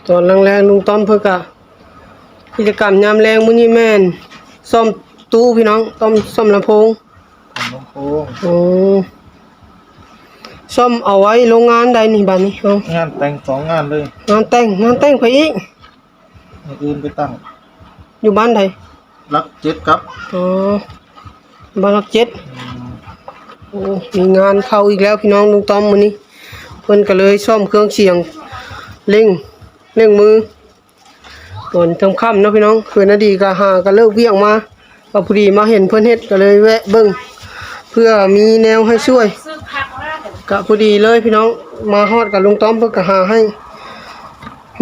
ຕອນແລງໆ ລຸງຕ້ອມເພິ່ນກະ ກິດຈະກຳຍາມແລງມື້ນີ້ແມ່ນ ສ້ອມຕູ້ພີ່ນ້ອງ ຕ້ອມ ສ້ອມລຳໂພງ ສອງລຳໂພງ ໂອ້ ສ້ອມເອົາໄວ້ໂລງງານໃດນີ້ບາດນີ້ເຮົາ? ງານແຕ່ງສອງງານເລີຍ ງານແຕ່ງ ງານແຕ່ງໃຜອີກ? ມື້ອື່ນໄປຕັ້ງ ຢູ່ບ້ານໃດ? ຫຼັກເຈັດ ກັບ ອໍ ບ້ານຫຼັກເຈັດ ອືມ ໂອ້ ມີງານເຂົ້າອີກແລ້ວພີ່ນ້ອງ ລຸງຕ້ອມມື້ນີ້ ເພິ່ນກະເລີຍສ້ອມເຄື່ອງສຽງ ເລັ່ງ ເລັ່ງມື ຕອນຄ່ຳໆ ເນາະພີ່ນ້ອງ ຄືນາດີກະຫາກະເລີກວຽກມາ ກະພໍດີມາເຫັນເພິ່ນເຮັດ ກະເລີຍແວະເບິ່ງ ເພື່ອມີແນວໃຫ້ຊ່ວຍ ກະພໍດີເລີຍພີ່ນ້ອງ ມາຮອດກະລຸງຕ້ອມເພິ່ນກະຫາໃຫ້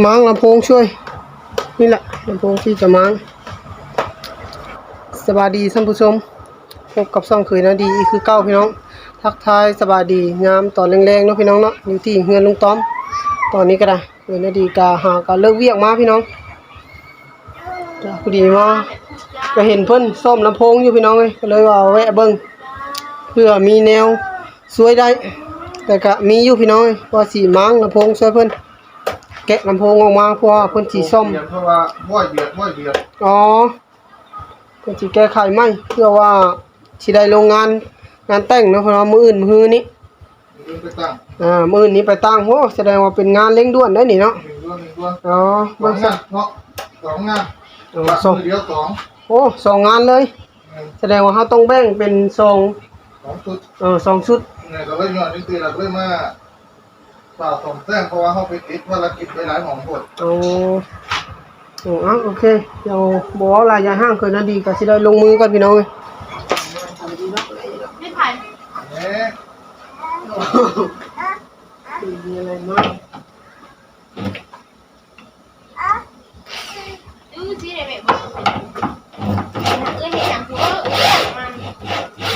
ມ້າງລຳໂພງຊ່ວຍ ນີ້ແຫຼະ ລຳໂພງທີ່ຈະມ້າງ. ສະບາຍດີທ່ານຜູ້ຊົມ ພົບກັບຊ່ອງເຂີຍນາດີອີກຄືເກົ່າພີ່ນ້ອງ ທັກທາຍສະບາຍດີຍາມຕອນແລງໆ ເນາະພີ່ນ້ອງເນາະ ຢູ່ທີ່ເຮືອນລຸງຕ້ອມ ຕອນນີ້ກະໄດ້ ເຂີຍນາດີກະຫາກະເລີກວຽກມາພີ່ນ້ອງ ກະພໍດີມາ ກະເຫັນເພິ່ນສ້ອມລຳໂພງຢູ່ພີ່ນ້ອງເອີຍ ກະເລີຍວ່າແວະເບິ່ງ ເພື່ອມີແນວຊ່ວຍໄດ້ ແຕ່ກະມີຢູ່ພີ່ນ້ອງເອີຍ ວ່າຊິມ້າງລຳໂພງຊ່ວຍເພິ່ນ ແກະລຳໂພງອອກມາ ເພາະວ່າເພິ່ນຊິສ້ອມ ເພາະວ່າ ອໍ ເພິ່ນຊິແກ້ໄຂໃໝ່ ເພື່ອວ່າຊິໄດ້ລົງງານ ງານແຕ່ງເນາະ ເພາະວ່າມື້ອື່ນ ມື້ຮືນີ້ ມື້ອື່ນໄປຕັ້ງ ອ່າ ມື້ອື່ນນີ້ໄປຕັ້ງ ໂອ້ ສະແດງວ່າເປັນງານເລັ່ງດ່ວນເດ້ນີ້ເນາະ ເລັ່ງດ່ວນ ເລັ່ງດ່ວນ ອໍ ສອງງານເນາະ ສອງງານ ໂອ້ ບາດ ສອງ ມື້ດຽວສອງ ໂອ້ ສອງງານເລີຍ ແມ່ນ ສະແດງວ່າເຮົາຕ້ອງແບ່ງເປັນສອງ ສອງຊຸດ ເອີ ສອງຊຸດ ແມ່ນ ກະເລີຍຍ້ອນຈັ່ງຊີ້ລະ ກະເລີຍມາ ຝາກສ້ອມແຊມ ເພາະວ່າເຮົາໄປຕິດພາລະກິດໄປຫຼາຍຫ້ອງໂພດ ໂອ້ ໂອ້ ເອົາ ໂອເຄ ດຽວບໍ່ເວົ້າຫຼາຍຢາຍຫ່າງ ເຂີຍນາດີກະຊິໄດ້ລົງມືກ່ອນພີ່ນ້ອງເອີຍ ມີໃຜ ແມ່ ມີອະໄລມາ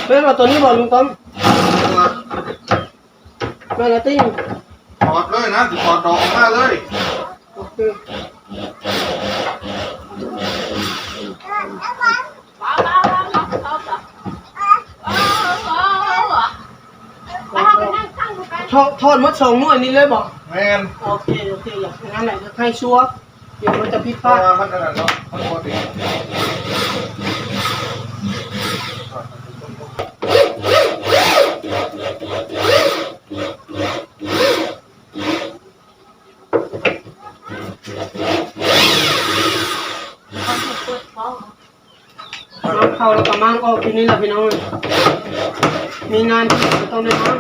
ແມ່ນວ່າໂຕນີ້ບໍ່ລຸງຕ້ອມ? ແມ່ນລະຕິ ຖອດເລີຍນະ ຊິຖອດດອກອອກມາເລີຍ ໂອເຄ ຖອດ ຖອດໝົດສອງໜ່ວຍນີ້ເລີຍບໍ່? ແມ່ນ ໂອເຄ ໂອເຄ ຢ່າງນັ້ນແຫຼະ ໃຫ້ຊັວ ດຽວມັນຈະຜິດພາດ ເພາະວ່າມັນອັນນັ້ນເນາະ ມັນບໍ່ຕິດ ເອົາເຂົ້າແລ້ວກະມ້າງອອກຢູ່ນີ້ລະພີ່ນ້ອງ ມີງານທີ່ຕ້ອງໄດ້ມ້າງ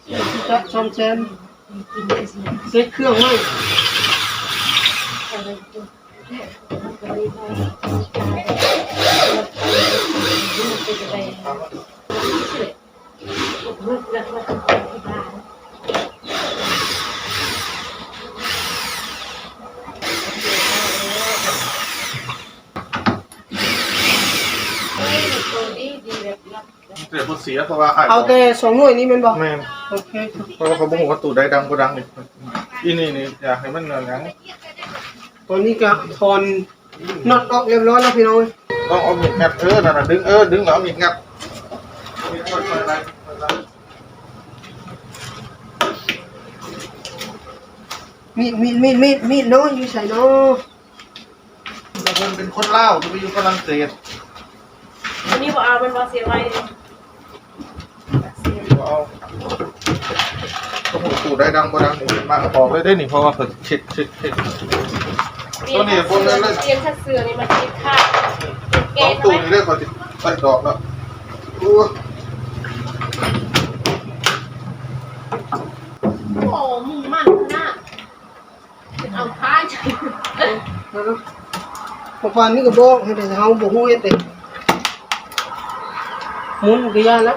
ເພື່ອທີ່ຈະສ້ອມແຊມ ເຊັດເຄື່ອງໃໝ່ ແຕ່ບໍ່ເສຍ ເພາະວ່າອ້າຍ ເອົາແຕ່ສອງໜ່ວຍນີ້ແມ່ນບໍ່? ແມ່ນ ໂອເຄ ເພາະວ່າເຂົາບໍ່ຮູ້ວ່າຕູ້ໃດດັງບໍ່ດັງນີ້ ອີນີ້ນີ້ຢາກໃຫ້ມັນອັນຫຍັງ ຕອນນີ້ກະຖອນ ນັອດອອກຮຽບຮ້ອຍແລ້ວພີ່ນ້ອງເອີຍ ຕ້ອງເອົາມີດງັດ ເອີ ນັ້ນນະ ດຶງ ເອີ ດຶງແລ້ວເອົາມີດງັດ ມີດ ມີດ ມີດ ມີດ ມີດເນາະ ຢູ່ໃສເນາະ? ແຕ່ເພິ່ນເປັນຄົນລາວ ຈະໄປຢູ່ຝຣັ່ງເສດ ອັນນີ້ບໍ່ເອົາແມ່ນບໍ່? ເສຍໄວ ບໍ່ເອົາ ໂອ້ໂຫ ຕູ້ໃດດັງບໍ່ດັງນີ້ ມາອອກເລີຍເດ້ນີ້ ເພາະວ່າເພິ່ນເຊັດ ເຊັດ ເຊັດ ໂຕນີ້ບໍ່ແມ່ນເລີຍ ປ່ຽນເສື້ອນີ້ມັນຕິດຂາດ ສອງຕູ້ນີ້ເດ້ ຂ້ອຍຊິໃສ່ດອກແລ້ວ ໂອ້ ໂອ້ ມຸ່ງໝັ້ນຂະໜາດ ເອົາທ້າຍ ເອົາເນາະ ເພາະວ່ານີ້ກະບອກ ເຮັດໃຫ້ເຮົາບໍ່ຮູ້ເຮັດເດ້ ໝຸນກະຢ່າລະ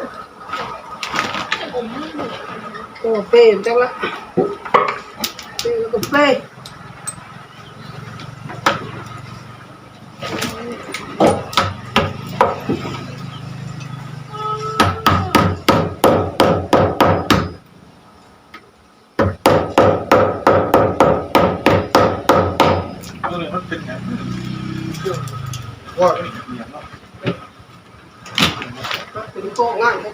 ໂອ້ ເປ້ຈັກລະ ເປ້ແລ້ວກະເປ້ ໂຕນີ້ມັນເປັນຫຍັງ? ວ່າເປັນຫຍັງເນາະ? ເປັນໂກະງ່າຍເດ້.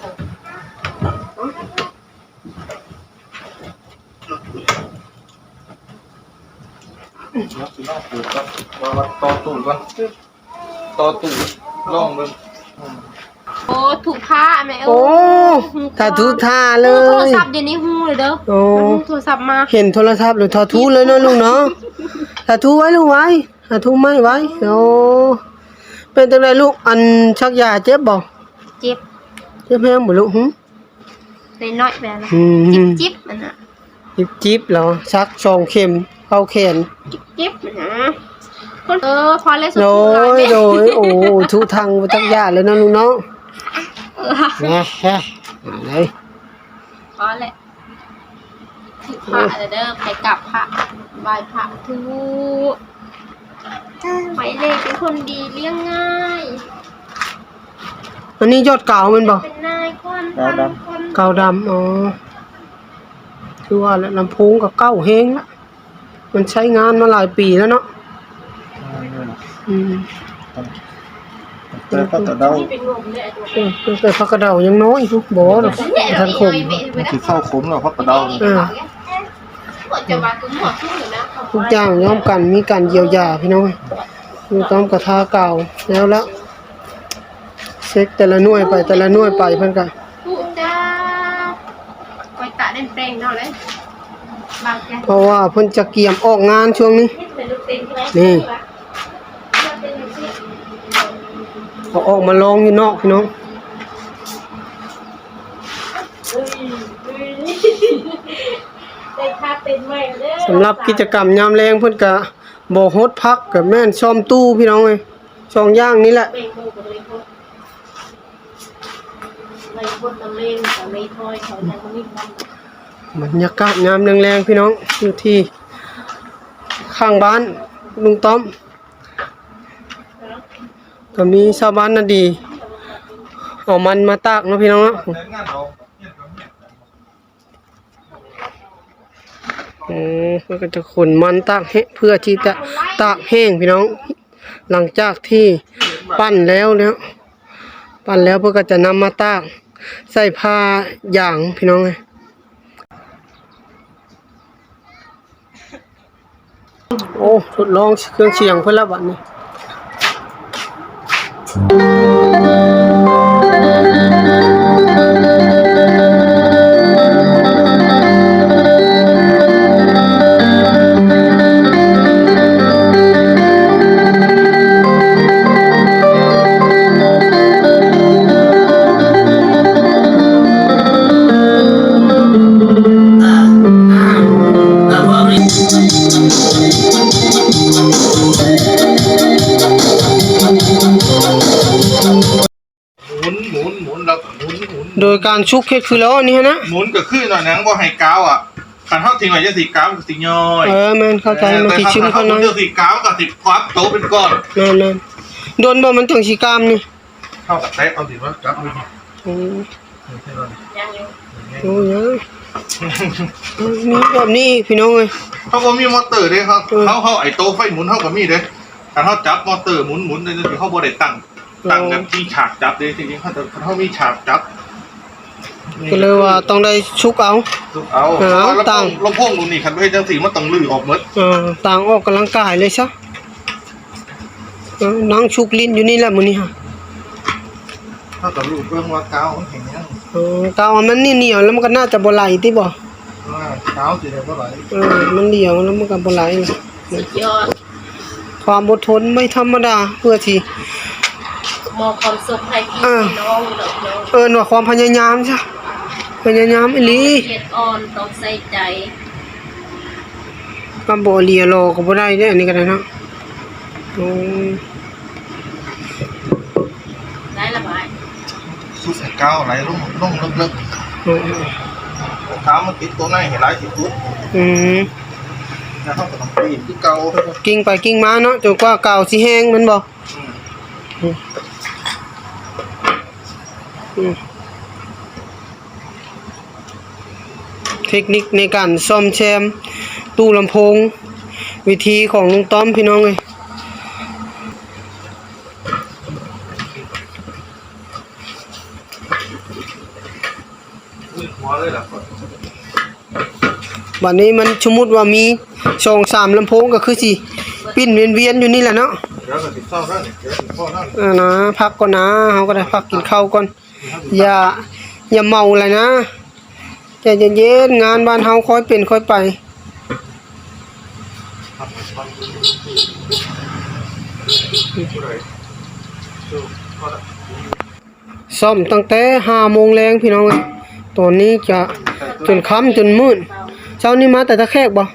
ດຽວຊິລອງເປີດກ່ອນ ວ່າ ວ່າຕໍ່ຕູ້ກ່ອນ ຕໍ່ຕູ້ລອງເບິ່ງ. ໂອ້ ທຸກພະແມ່ ໂອ້ ໂອ້ ສາທຸທ່າເລີຍ ໂທລະສັບດຽວນີ້ຮູ້ເລີຍເດີ. ໂອ້ ມັນຮູ້ໂທລະສັບມາ ເຫັນໂທລະສັບແລ້ວສາທຸເລີຍເນາະລູກເນາະ. ສາທຸໄວ້ລູກໄວ້ ສາທຸໄມ້ໄວ້. ໂອ້ ເປັນຈັ່ງໃດລູກ ອັນສັກຢາເຈັບບໍ່? ເຈັບ ເຈັບແຮງບໍ່ລູກ? ຫື ນ້ອຍໆ ແບບນັ້ນ ອືມ ຈິບໆ ອັນນະ ຈິບໆ ເຫຼື ສັກສອງເຂັມ ເຂົ້າແຂນ ຈິບໆ ນະ. ຄົນ ເອີ ພໍແລ້ວ ໂດຍ ໂດຍ ໂອ້ ທຸທັງບໍ່ຈັກຢ່າງເລີຍເນາະລູກເນາະ. ເອີ ນະ ເອີ ເອົາເລີຍ ພໍແລ້ວ. ຖືພະແລ້ວເດີ ໄປກັບພະ ໄຫວ້ພະທຸ ໄປເລີຍ ເປັນຄົນດີ ລ້ຽງງ່າຍ. ອັນນີ້ຍອດກາວແມ່ນບໍ່? ເປັນນາຍຄົນ ກາວດຳ ພັນຄົນ ກາວດຳ. ອໍ ຄືວ່າແຫຼະ ລຳໂພງກໍເກົ່າແຮງລະ ມັນໃຊ້ງານມາຫຼາຍປີແລ້ວເນາະ. ອືມ ອືມ ຕັ້ງແຕ່ຜັກກະເດົາ ເອີ ຕັ້ງແຕ່ຜັກກະເດົາຍັງນ້ອຍພຸ້ນ ບໍ່ດອກ ບໍ່ທັນຂົມ ມັນຊິເຂົ້າຂົມແລ້ວ ຜັກກະເດົານີ້. ເອີ ທຸກຢ່າງຍອມກັນ ມີການຢຽວຢາ ພີ່ນ້ອງເອີຍ. ລຸງຕ້ອມກະທາກາວແລ້ວລະ ເຊັກແຕ່ລະໜ່ວຍໄປ ແຕ່ລະໜ່ວຍໄປ ເພິ່ນກະ ຜູ້ຈ້າ ຂ້ອຍຕາແດງແປງເນາະເລີຍ ບາງແກ ເພາະວ່າເພິ່ນຈະກຽມອອກງານຊ່ວງນີ້ ນີ້ ເອົາອອກມາລອງຢູ່ນອກ ພີ່ນ້ອງ. ໄດ້ທ່າເຕັ້ນໃໝ່ເດີ ສຳລັບກິດຈະກຳຍາມແລງ ເພິ່ນກະບໍ່ຫົດຜັກ ກະແມ່ນສ້ອມຕູ້ ພີ່ນ້ອງເອີຍ. ສອງຢ່າງນີ້ແຫຼະ ບັນຍາກາດຍາມແລງໆ ພີ່ນ້ອງ ຢູ່ທີ່ຂ້າງບ້ານລຸງຕ້ອມ ກໍມີຊາວບ້ານນາດີ ເອົາມັນມາຕາກເນາະ ພີ່ນ້ອງເນາະ. ໂອ້ ເພິ່ນກໍຈະຂົນມັນຕາກແຫ້ງ ເພື່ອທີ່ຈະຕາກແຫ້ງ ພີ່ນ້ອງ. ຫຼັງຈາກທີ່ປັ່ນແລ້ວ ແລ້ວ ປັ່ນແລ້ວ ເພິ່ນກໍຈະນຳມາຕາກໃສ່ຜ້າຢາງ ພີ່ນ້ອງເອີຍ. ໂອ້ ທົດລອງເຄື່ອງສຽງເພິ່ນລະບັດນີ້. ໝູນ ໝູນ ໝູນ ແລ້ວກໍໝູນ ໝູນ ໂດຍການຊຸກເຮັດຄືລ້ອນີ້ຫັ້ນນະ ໝູນກໍຄືໜ້ອຍໜັງບໍ່ໃຫ້ກາວອະ. ຄັນເຮົາຖິ້ມໄວ້ຈັ່ງຊີ້ ກາວມັນກໍຊິຍ້ອຍ. ເອີ ແມ່ນ ເຂົ້າໃຈ ເອີ ມັນຊິຊຶມເຂົ້າໃນ ມັນຈັ່ງຊີ້ ກາວມັນກໍຊິປັບໂຕເປັນກ້ອນ. ແມ່ນໆ. ດົນບໍ່ມັນຈັ່ງຊິກາມນີ້? ເຮົາກໍແຕະເອົາດິນມາຈັບຢູ່ນີ້. ອືມ ຍັງຢູ່ ໂອ້ຍ ຍັງ ມີແບບນີ້ອີກ ພີ່ນ້ອງເອີຍ. ເຮົາບໍ່ມີມໍເຕີເດ້ ເຮົາ ເອີ ເຮົາ ເຮົາໄອ້ໂຕໄຟໝູນເຮົາກໍມີເດ້. ຄັນເຮົາຈັບມໍເຕີໝູນໆ ຈັ່ງຊີ້ ເຮົາບໍ່ໄດ້ຕັ້ງ ຕັ້ງແບບທີ່ສາກຈັບເດ້. ທີ່ຈິງເຮົາ ເຮົາມີສາກຈັບ ກໍເລີຍວ່າຕ້ອງໄດ້ຊຸກເອົາ ຊຸກເອົາ. ເອີ ເພາະວ່າລຳໂພງ ລຳໂພງຕົວນີ້ ຄັນບໍ່ເຮັດຈັ່ງຊີ້ ມັນຕ້ອງຮື້ອອກໝົດ. ເອີ ຕ່າງອອກກຳລັງກາຍເລີຍຊະ. ເອີ ນັ່ງຊຸກຫຼິ້ນຢູ່ນີ້ແຫຼະມື້ນີ້ຫະ. ເຮົາກໍລູບເບິ່ງວ່າກາວມັນແຂງຍັງ. ເອີ ກາວມັນໜຽວໆ ແລ້ວມັນກໍໜ້າຈະບໍ່ໄຫຼຕິບໍ່? ເອີ ກາວຊິໄດ້ບໍ່ໄຫຼ. ເອີ ມັນໜຽວແລ້ວມັນກໍບໍ່ໄຫຼ. ສຸດຍອດ ຄວາມອົດທົນບໍ່ທຳມະດາ ເພື່ອທີ່ມອບຄວາມສຸກໃຫ້ພີ່ ອ່າ ໃຫ້ນ້ອງເນາະ ເອີ້ນວ່າຄວາມພະຍາຍາມຊະ ພະຍາຍາມອີ່ຫຼີ. ລະອຽດອ່ອນ ຕ້ອງໃສ່ໃຈ. ຄຳບໍ່ຫຼຽຫຼໍ່ກໍບໍ່ໄດ້ເດ້ ອັນນີ້ກໍໄດ້ເນາະ. ໂອ້ ໄດ້ລະບາຍ ສຸດໃຫ້ກາວໄຫຼລົງ ລົງເລິກໆ. ໂອ້ ກາວມັນຕິດຕົວໃນໃຫ້ຫຼາຍທີ່ສຸດ. ອືມ ແລ້ວເຮົາກໍຕ້ອງປີນຄືເກົ່າ ກິ່ງໄປກິ່ງມາເນາະ ຈົນກວ່າກາວຊິແຫ້ງແມ່ນບໍ່? ອືມ ອືມ ອືມ. ເທັກນິກໃນການສ້ອມແຊມຕູ້ລຳໂພງ ວິທີຂອງລຸງຕ້ອມ ພີ່ນ້ອງເອີຍ. ບາດນີ້ມັນ ສົມມຸດວ່າມີ ສອງສາມລຳໂພງກໍຄືຊິປິ່ນວຽນໆຢູ່ນີ້ແຫຼະເນາະ. ເອີນະ ພັກກ່ອນນາ ເຮົາກໍໄດ້ພັກກິນເຂົ້າກ່ອນ. ຢ່າ ຢ່າເມົາຫຼາຍນາ ໃຈເຢັນໆ ງານບ້ານເຮົາຄ່ອຍເປັນຄ່ອຍໄປ. ຊ້ອມຕັ້ງແຕ່ຫ້າໂມງແລງພີ່ນ້ອງເອີຍ ຕອນນີ້ກະຈົນຄ່ຳຈົນມືດ. ເຊົ້ານີ້ມາແຕ່ທ່າແຂກບໍ່?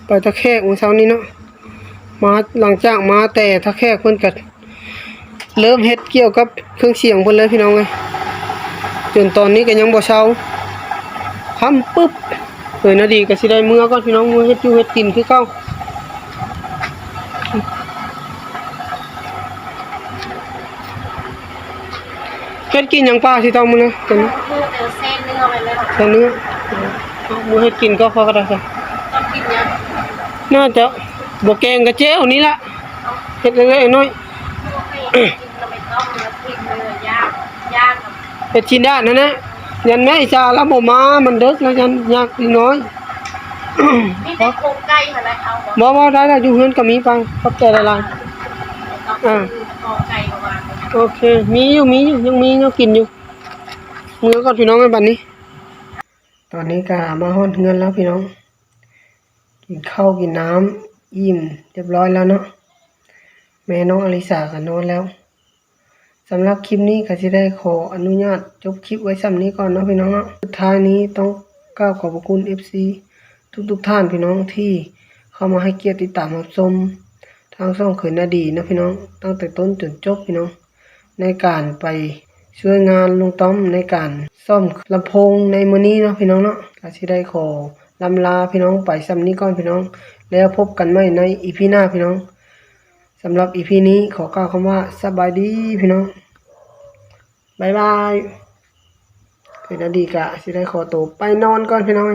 ໄປທ່າແຂກມື້ເຊົ້ານີ້ເນາະ ມາ ຫຼັງຈາກມາແຕ່ທ່າແຂກ ເພິ່ນກະເລີ່ມເຮັດກ່ຽວກັບເຄື່ອງສຽງເພິ່ນເລີຍພີ່ນ້ອງເອີຍ ຈົນຕອນນີ້ກະຍັງບໍ່ເຊົາ ຄ່ຳປຶບ. ເອີຍ ນາດີກະຊິໄດ້ເມືອກ່ອນພີ່ນ້ອງ ເມືອເຮັດຢູ່ເຮັດກິນຄືເກົ່າ. ເຮັດກິນຫຍັງປາຊິຕ້ອງມື້ນີ້? ເອີ ເຊນເນື້ອໄປເລີຍ ເຊນເນື້ອ ເອົາ ບໍ່ເຮັດກິນກໍ ກໍໄດ້ຊະ. ຕ້ອງກິນຫຍັງ? ໜ້າຈະບໍ່ແກງກະແຈ່ວນີ້ລະ ເຮັດເລັກໆນ້ອຍໆ. ເຮັດຊິນດ້ານຫັ້ນນະ ຢ້ານແມ່ອີສາລາວບໍ່ມາ ມັນເດິກລະ ຢ້ານຍາກເລັກນ້ອຍ. ມີແຕ່ໂຄງໄກ່ຫັ້ນແຫຼະ ເອົາບໍ່? ບໍ່ ບໍ່ ໄດ້ລະ ຢູ່ເຮືອນກໍມີໄປ. ຂອບໃຈຫຼາຍໆ. ອ່າ ໂອເຄ ມີຢູ່ ມີຢູ່ ຍັງມີແນວກິນຢູ່. ເມືອກ່ອນພີ່ນ້ອງເອີຍ ບັດນີ້. ຕອນນີ້ກະມາຮອດເຮືອນແລ້ວພີ່ນ້ອງ ກິນເຂົ້າກິນນ້ຳ ອີ່ມຮຽບຮ້ອຍແລ້ວເນາະ. ແມ່ນ້ອງອາລິສາກະນອນແລ້ວ. ສຳລັບຄລິບນີ້ກະຊິໄດ້ຂໍອະນຸຍາດຈົບຄລິບໄວ້ຊ່ຳນີ້ກ່ອນເນາະພີ່ນ້ອງເນາະ. ສຸດທ້າຍນີ້ຕ້ອງກ່າວຂອບພະຄຸນເອັຟຊີທຸກໆທ່ານພີ່ນ້ອງ ທີ່ເຂົ້າມາໃຫ້ກຽດຕິດຕາມຮັບຊົມທາງຊ່ອງເຂີນນາດີເນາະພີ່ນ້ອງ ຕັ້ງແຕ່ຕົ້ນຈົນຈົບພີ່ນ້ອງ. ໃນການໄປຊ່ວຍງານລຸງຕ້ອມໃນການສ້ອມລຳໂພງໃນມື້ນີ້ເນາະພີ່ນ້ອງເນາະ. ກະຊິໄດ້ຂໍລ່ຳລາພີ່ນ້ອງໄປຊ່ຳນີ້ກ່ອນພີ່ນ້ອງ ແລ້ວພົບກັນໃໝ່ໃນອີພີໜ້າພີ່ນ້ອງ. ສຳລັບອີພີນີ້ຂໍກ່າວຄຳວ່າສະບາຍດີພີ່ນ້ອງ ບາຍບາຍ. ຄືນາດີກະຊິໄດ້ຂໍໂຕໄປນອນກ່ອນພີ່ນ້ອງ.